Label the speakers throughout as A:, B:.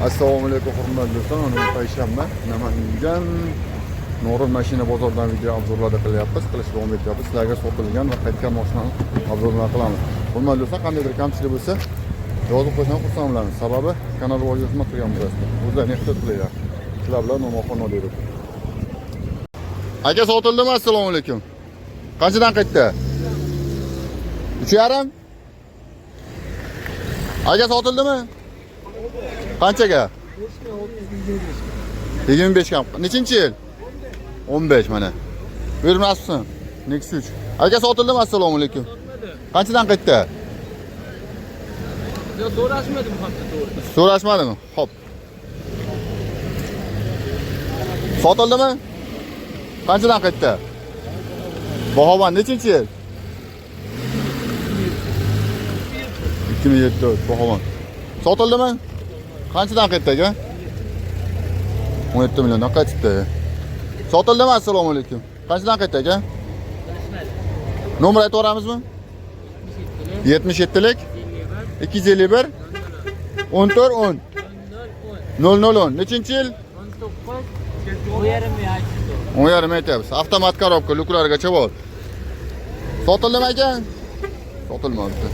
A: Assalomu alaykum hurmatli do'stlar. Mana bu payshanba Namangan Norin mashina bozoridan video obzorlarda qilyapmiz. Qilishda davom etyapmiz. Sizlarga sotilgan va qaytgan mashinani obzorlar qilamiz. Hurmatli do'stlar, qandaydir kamchilik bo'lsa, yozib qo'ysam xursand bo'lamiz. Sababi kanal rivojiga xizmat qilgan bo'lasizlar. O'zlaring ehtiyot qilinglar. Sizlar bilan Nomaxon Nodirov. Aka sotildimi? Assalomu alaykum. Qanchadan qaytdi? 3,5? Aka sotildimi? Qanchaga? 25 ga. Nechinchi yil? 15 mana. Buyurmassin. Nexus 3. Aka sotildimi? Assalomu alaykum. Qanchadan qaytdi?
B: Yo so'rashmadim haqda to'g'ri.
A: So'rashmadimi? Xo'p. Sotildimi? Qanchadan qaytdi? Bahoban nechinchi yil? 2007 Bahoban. Sotildimi? Qanchadan qaytdi aka? 17 milliondan qaytibdi. Sotildimi? Assalomu alaykum. Qanchadan qaytdi aka? Nomer aytib yuboramizmi? 77lik 251 14 10 00 10. Nechinchi yil?
B: 19 10,5 aytdi.
A: 10,5 aytyapmiz. Avtomat korobka lyuklarigacha bor. Sotildimi aka? Sotilmabdi.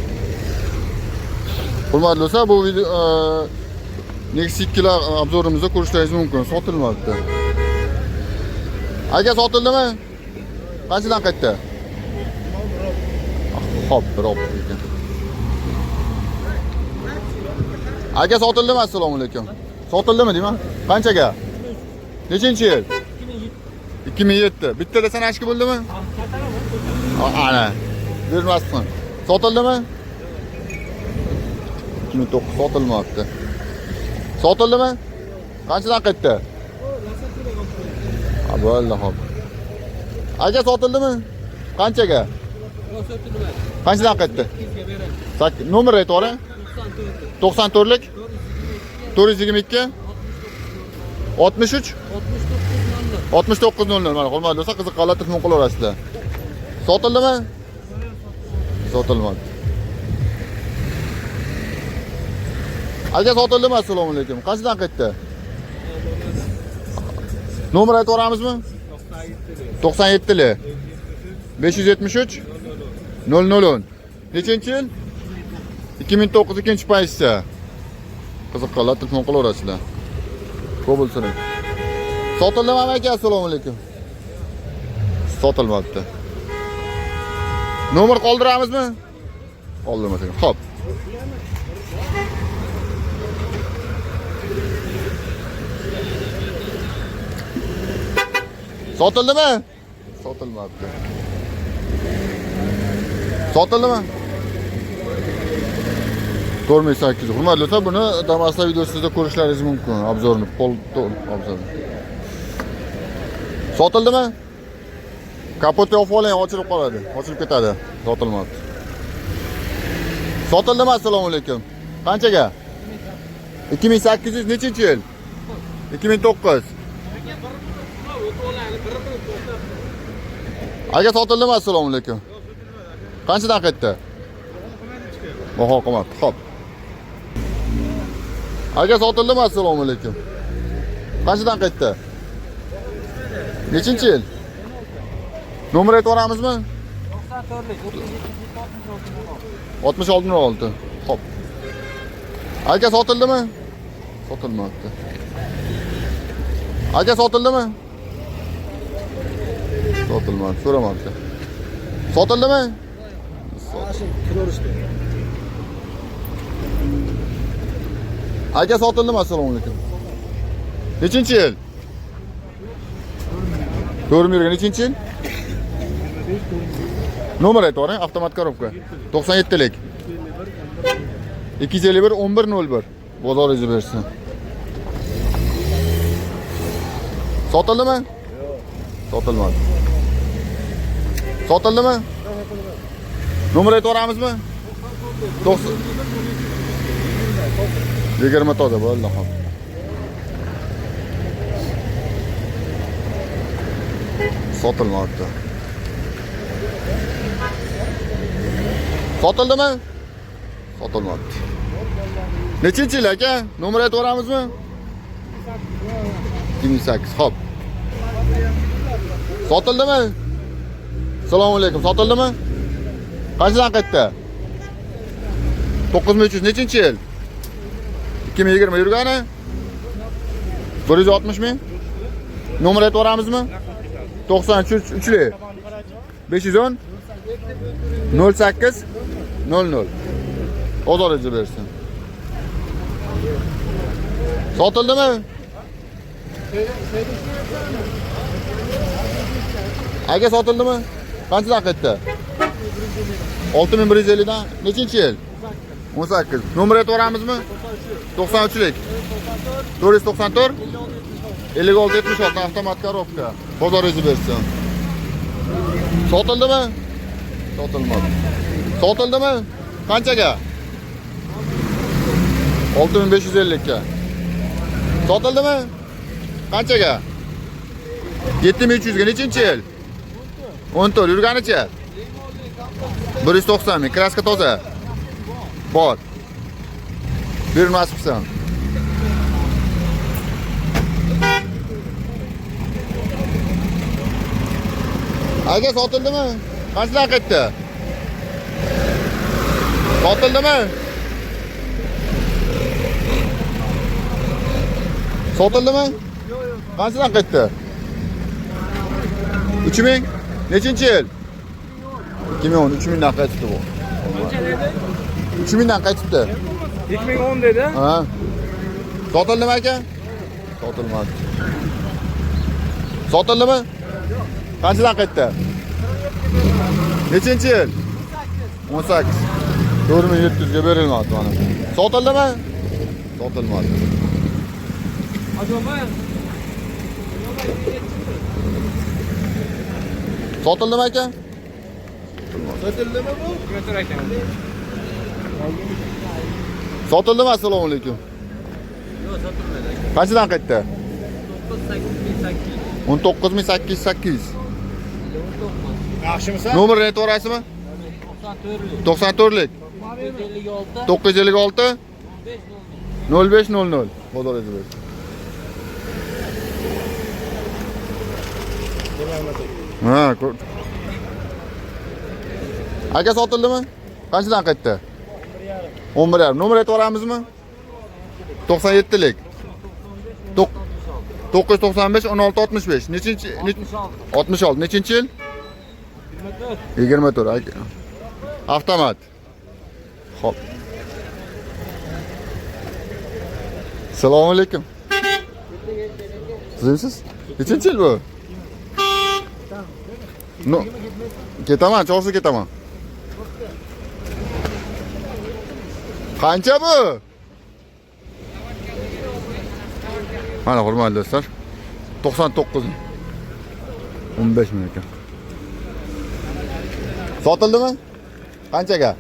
A: Hurmatli do'stlar, bu video Nexus 2 lar obzorimizda ko'rishlaringiz mumkin. Sotilmabdi. Aka sotildimi? Qanchadan qaytdi? Xo'p, bir ekan. Aka sotildimi? Assalomu alaykum. Sotildimi deyman? Qanchaga? Nechinchi yil? 2007. Bittada sanashki bo'ldimi? Ana. Bermassin. Sotildimi? 2009 sotilmabdi. Sotildimi? Qanchadan qaytdi? Ha, bo'ldi, xo'p. Aka sotildimi? Qanchaga? Qanchadan qaytdi? Nomer aytib yuboring. 94lik 422 63 69 00. Mana hurmatli do'stlar, qiziqqanlar telefon qilaverasizlar. Sotildimi? Sotilmadi. Aka sotildimi? Assalomu alaykum. Qanchadan qaytdi? Nomer aytib yuboramizmi? 97lik 573 00 10. Nechinchi yil? 2009 ikkinchi pozitsiya. Qiziqqanlar telefon qilaverasizlar. Ko'p bo'lsin. Sotildimi aka? Assalomu alaykum. Sotilmabdi. Nomer qoldiramizmi? Qoldirmasak. Xo'p. Sotildimi? Sotilmabdi. Sotildimi? 4800. Hurmatli do'stlar, buni Damas'da videosida ko'rishlaringiz mumkin. Obzorni, pol obzorni. Sotildimi? Kapot yopib oling, ochilib qoladi. Ochilib ketadi. Sotilmabdi. Sotildimi? Assalomu alaykum. Qanchaga? 2800 nechinchi yil? 2009. Aka sotildimi? Assalomu alaykum. Qanchadan qaytdi? Baho qimmat. Xo'p. Aka sotildimi? Assalomu alaykum. Qanchadan qaytdi? Nechinchi yil? Nomer aytib yuboramizmi?
B: 94lik
A: 66 06. Xo'p. Aka sotildimi? Sotilmabdi. Aka sotildimi? Sotilmadi, so'ramabdi. Sotildimi? Aka sotildimi? Assalomu alaykum. Nechinchi yil? 4 yilga nechinchi yil? Nomer aytib yuboring, avtomat korobka. 97lik. 251 11 01. Bozoringizni bersin. Sotildimi? Sotilmadi. Sotildimi? Nomer aytib yuboramizmi? 90 20 toza bo'ldi, xo'p. Sotilmabdi. Sotildimi? Sotilmabdi. Nechinchi yil aka? Nomer aytib yuboramizmi? 2008. Xo'p. Sotildimi? Assalomu alaykum. Sotildimi? Qanchadan qaytdi? 9300. Nechinchi yil? 2020 yurgani? 160 ming. Nomer aytib yuboramizmi? 93 uchli. 510 08 00. Bozor bersin. Sotildimi? Aka sotildimi? Qanchadan qaytdi? 6150 dan. Nechinchi yil? 18. Nomer aytib yuboramizmi? 93lik. 494 56 76 avtomat korobka. Bozoringizni bersin. Sotildimi? Sotilmadi. Sotildimi? Qanchaga? 6550 ga. Sotildimi? Qanchaga? 7300 ga. Nechinchi yil? 14. Yurganicha? 190 ming. Kraska toza. Bor. Buyurmasi qilsin. Aka sotildimi? Qanchadan qaytdi? Sotildimi? Sotildimi? Qanchadan qaytdi? 3000. Nechinchi yil? 2010. 3000 dan qaytibdi bu. 3000 dan qaytibdi.
B: 2010 dedi.
A: Ha. Sotildimi aka? Sotilmadi. Sotildimi? Qanchadan qaytdi? Nechinchi yil? 18. 4700 ga berilmadi mana. Sotildimi? Sotilmadi. Sotildimi aka?
B: Sotildimi bu?
A: Sotildimi? Assalomu alaykum.
B: Yo'q, sotilmadi aka.
A: Qanchadan qaytdi?
B: 9808.
A: 19808.
C: Yaxshimisan?
A: Nomerini aytib yuborasizmi?
B: 94lik.
A: 94lik.
B: 956
A: 956 0500. Bozoringizni bersin. Ha, aka sotildimi? Qanchadan qaytdi? 11,5. Nomer aytib yuboramizmi? 97lik. 995 16 65. Nechinchi? 66. Nechinchi yil? 24. Aka. Avtomat. Xo'p. Assalomu alaykum. Sizmisiz? Nechinchi yil bu? No. Ketaman, chorsi ketaman. Qancha bu? Mana hurmatli do'stlar. 99 15 ming ekan. Sotildimi? Qanchaga?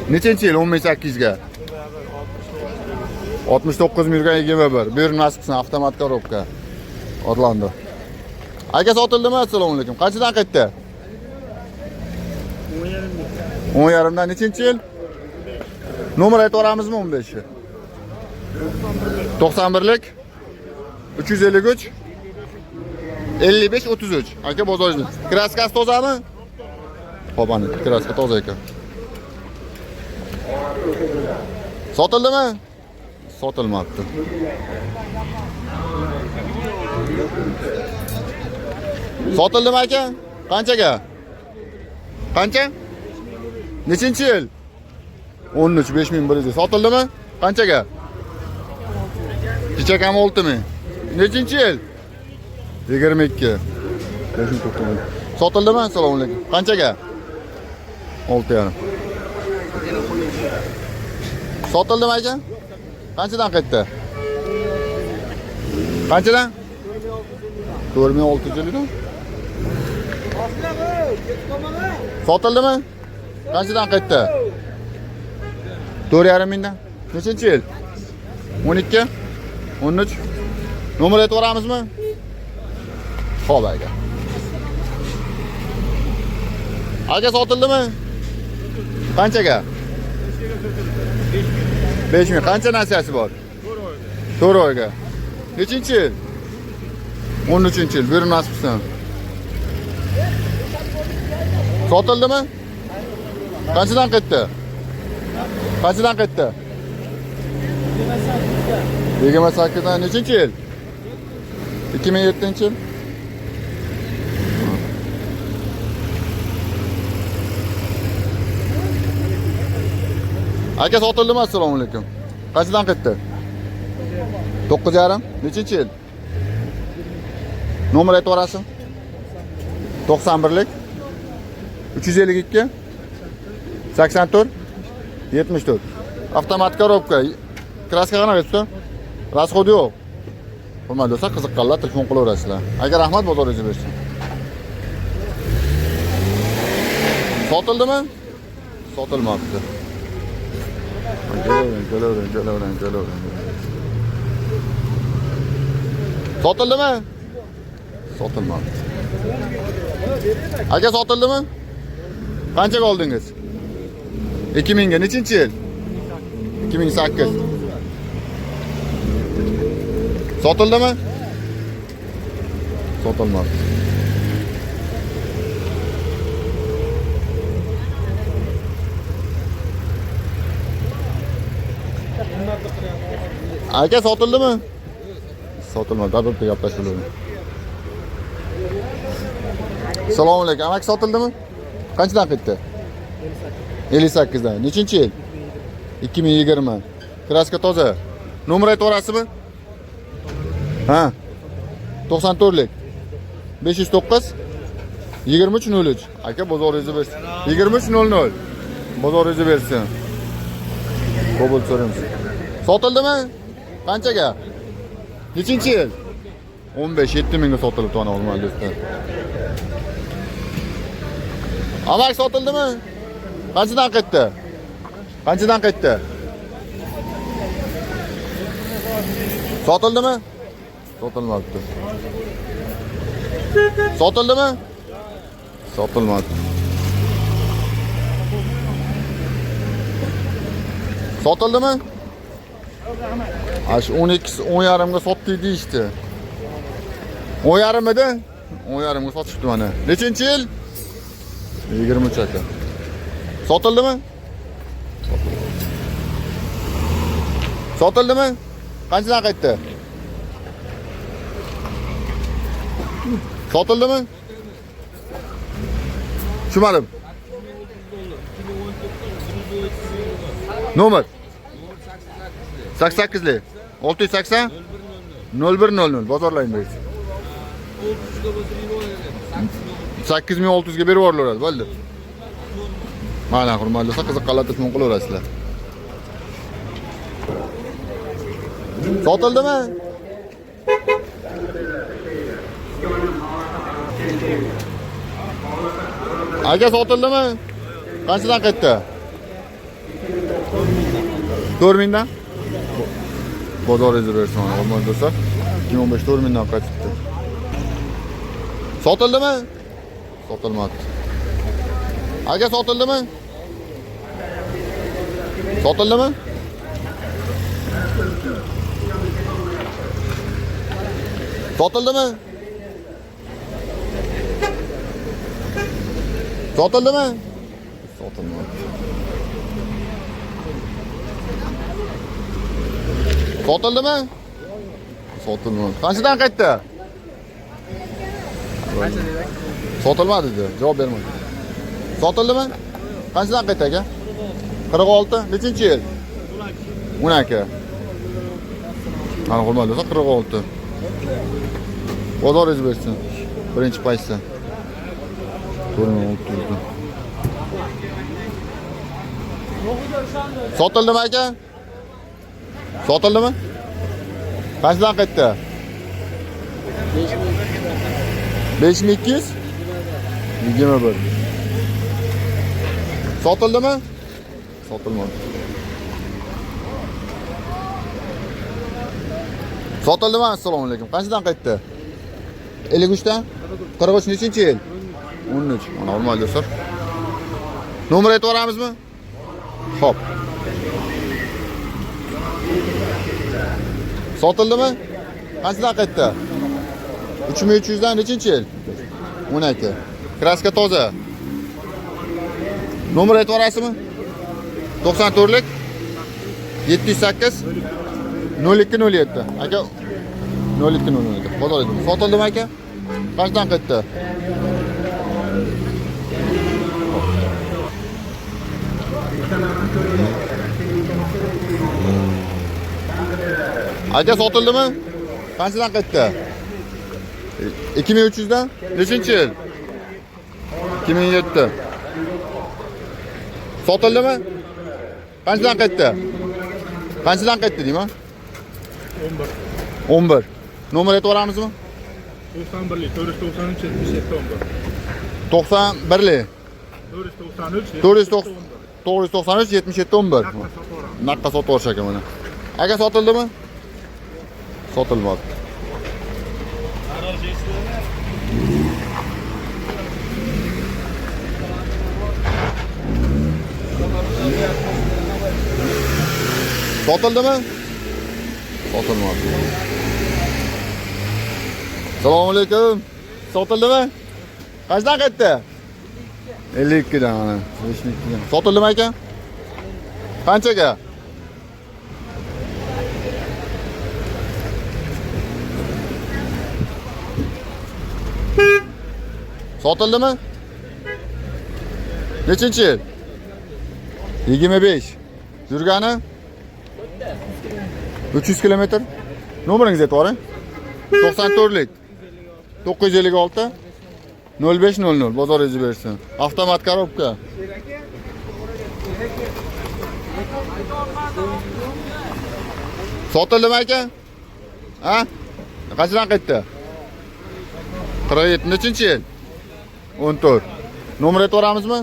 A: Nechinchi yil? 10800 ga. 69 ming yurgan 21. Buyurmasi qilsin, avtomat korobka. Orlando. Aka sotildimi? Assalomu alaykum. Qanchadan qaytdi? 10,5 dan. Nechinchi yil? Nomer aytib yuboramizmi 15 ni? 91lik 353 55 33. Aka bozoringiz. Kraskasi tozami? Xo'p, ana kraska toza ekan. Sotildimi? Sotilmabdi. Sotildimi aka? Qanchaga? Qancha? Nechinchi yil? 13 5100. Sotildimi? Qanchaga? Kecha kam 6000. Nechinchi yil? 22. 590. Sotildimi? Assalomu alaykum. Qanchaga? 6,5. Sotildimi aka? Qanchadan qaytdi? Qanchadan? 4650 dan. Sotildimi? Qanchadan qaytdi? 4,5 mingdan. Nechinchi yil? 12 13. Nomer aytib yuboramizmi? Xo'p aka. Aka sotildimi? Qanchaga? 5000. Qancha nasiyasi bor? 4 oyga. Nechinchi yil? 13-yil. Buyurun nasib qilsin. Sotildimi? Qanchadan qaytdi? Qanchadan qaytdi? 28 dan nechinchi yil? 2007-yil. Aka sotildimi? Assalomu alaykum. Qanchadan qaytdi? 9,5. Nechinchi yil? Nomer aytib yuborasizmi? 91lik 352 84 74. Avtomat korobka. Kraska qanaqa usta? Расход yo'q. Hurmatli do'stlar, qiziqqanlar telefon qilaverasizlar. Aka rahmat, bozoringizni bersin. Sotildimi? Sotilmabdi. Kelavering, kelavering, kelavering, kelavering. Sotildimi? Sotilmabdi. Aka sotildimi? Qanchaga oldingiz? 2000 ga. Nechinchi yil? 2008. Sotildimi? Sotilmadi. Aka sotildimi? Sotilmadi. Darrov gaplashib. Assalomu alaykum. Amaki sotildimi? Qanchadan ketdi? 58 dan. Nechinchi yil? 2020. Kraska toza. Nomer aytib yuborasizmi? Ha. 94lik. 509 2303. Aka bozoringizni bersin. 2300. Bozoringizni bersin. Cobalt so'raymiz. Sotildimi? Qanchaga? Nechinchi yil? 15 7000 ga sotilibdi ana hurmatli do'stlar. Amak sotildimi? Qanchadan qaytdi? Qanchadan qaytdi? Sotildimi? Sotilmabdi. Sotildimi? Sotilmadi. Sotildimi? Ash 12 10,5 ga sotdik deyishdi. 10,5 midi? 10,5 ga sotishibdi mana. Nechinchi yil? 23 aka. Sotildimi? Sotildimi? Qanchadan qaytdi? Sotildimi? Tushunmadim. Nomer 88lik 680 0100 bozorlayın bersin. 8600 ga berib yuboriladi, bo'ldi. Mana hurmatli do'stlar, qiziqqanlar telefon qilaverasizlar. Sotildimi? Aka sotildimi? Qanchadan qaytdi? 4000 dan? Bozoringizni bersin, hurmatli do'stlar. 2015 4000 dan qaytibdi. Sotildimi? Sotilmadi. Aka sotildimi? Sotildimi? Sotildimi? Sotildimi? Sotilmadi. Sotildimi? Sotilmadi. Qanchadan qaytdi? Sotilmadi dedi. Javob bermadi. Sotildimi? Qanchadan qaytdi aka? 46. Nechinchi yil? 12. Mana hurmatli do'stlar, 46. Bozoringiz bersin. Birinchi paytda. 4600. Sotildimi aka? Sotildimi? Qanchadan qaytdi? 5200 21. Sotildimi? Sotilmadi. Sotildimi? Assalomu alaykum. Qanchadan qaytdi? 53 dan? 43 nechinchi yil? 13. Mana hurmatli do'stlar. Nomer aytib yuboramizmi? Xo'p. Sotildimi? Qanchadan qaytdi? 3300 dan nechinchi yil? 12. Kraska toza. Nomer aytib yuborasizmi? 94lik 708 0207. Aka 0207. Bozor edim. Sotildimi aka? Qanchadan qaytdi? Aka sotildimi? Qanchadan qaytdi? 2300 dan? Nechinchi yil? 2007. Sotildimi? Qanchadan qaytdi? Qanchadan qaytdi deyman?
C: 11.
A: 11. Nomer aytib yuboramizmi?
C: 91lik 493 77 11.
A: 91lik
C: 493
A: 493 77 11.
C: Naqqa sotib
A: Naqqa sotib yuborish aka mana. Aka sotildimi? Sotilmadi. Sotildimi? Sotilmadi. Assalomu alaykum. Sotildimi? Qanchadan qaytdi? 52 dan mana. 52 dan. Sotildimi aka? Qanchaga? Sotildimi? Nechinchi yil? 25. Yurgani? 300 kilometr. Nomeringizni aytib yuboring. 94lik 956 0500 bozoringizni bersin. Avtomat korobka. Sotildimi aka? Ha? Qanchadan qaytdi? 47. Nechinchi yil? 14. Nomer aytib yuboramizmi?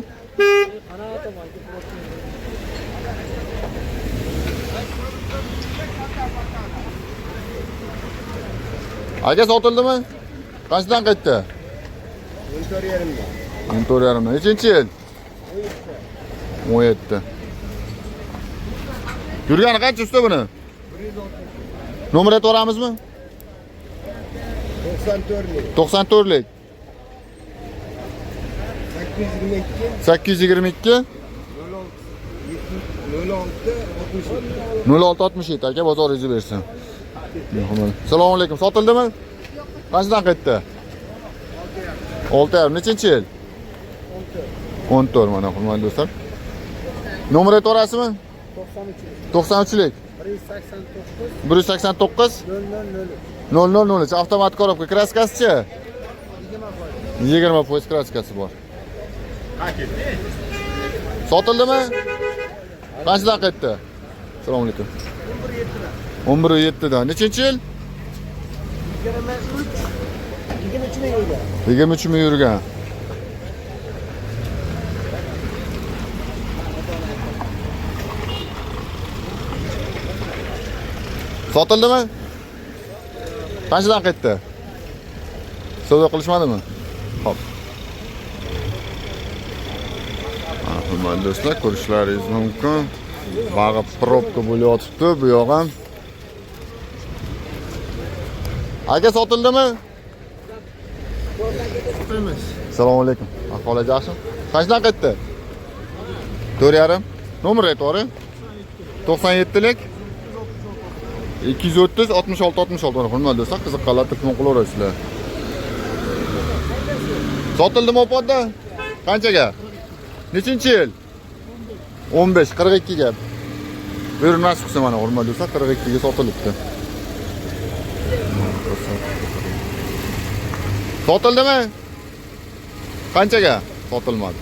A: Aka sotildimi? Qanchadan qaytdi?
B: 14,5.
A: 14,5. Nechinchi yil? 17. Yurgani qancha usta buni? Nomer aytib yuboramizmi?
B: 94lik
A: 94lik
B: 822
A: 822
B: 06 67.
A: 0667 aka bozoringizni bersin. Assalomu alaykum. Sotildimi? Qanchadan qaytdi? 6,5. Nechinchi yil? 14 mana hurmatli do'stlar. Nomer aytib yuborasizmi?
B: 93
A: 93lik
B: 189
A: 189
B: 00
A: 0003 avtomat korobka kraskasichi? 20% kraskasi bor. Sotildimi? Qanchadan qaytdi? Assalomu alaykum. 11.7 dan. Nechinchi yil?
B: 23 23 ming yurgan.
A: 23 ming yurgan. Sotildimi? Qanchadan qaytdi? Savdo qilishmadimi? Xo'p. Hurmatli do'stlar, ko'rishlaringiz mumkin. Bag'i probka bo'layotibdi, bu yoq ham. Aka sotildimi? Assalomu alaykum. Ahvol yaxshimi? Qanchadan qaytdi? 4,5. Nomer aytib yuboring. 97lik 230 66 66. Mana hurmatli do'stlar, qiziqqanlar telefon qilaverasizlar. Sotildimi opodda? Qanchaga? Nechinchi yil? 15 42 ga. Buyurmasi qilsa mana hurmatli do'stlar, 42 ga sotilibdi. Sotildimi? Qanchaga? Sotilmadi.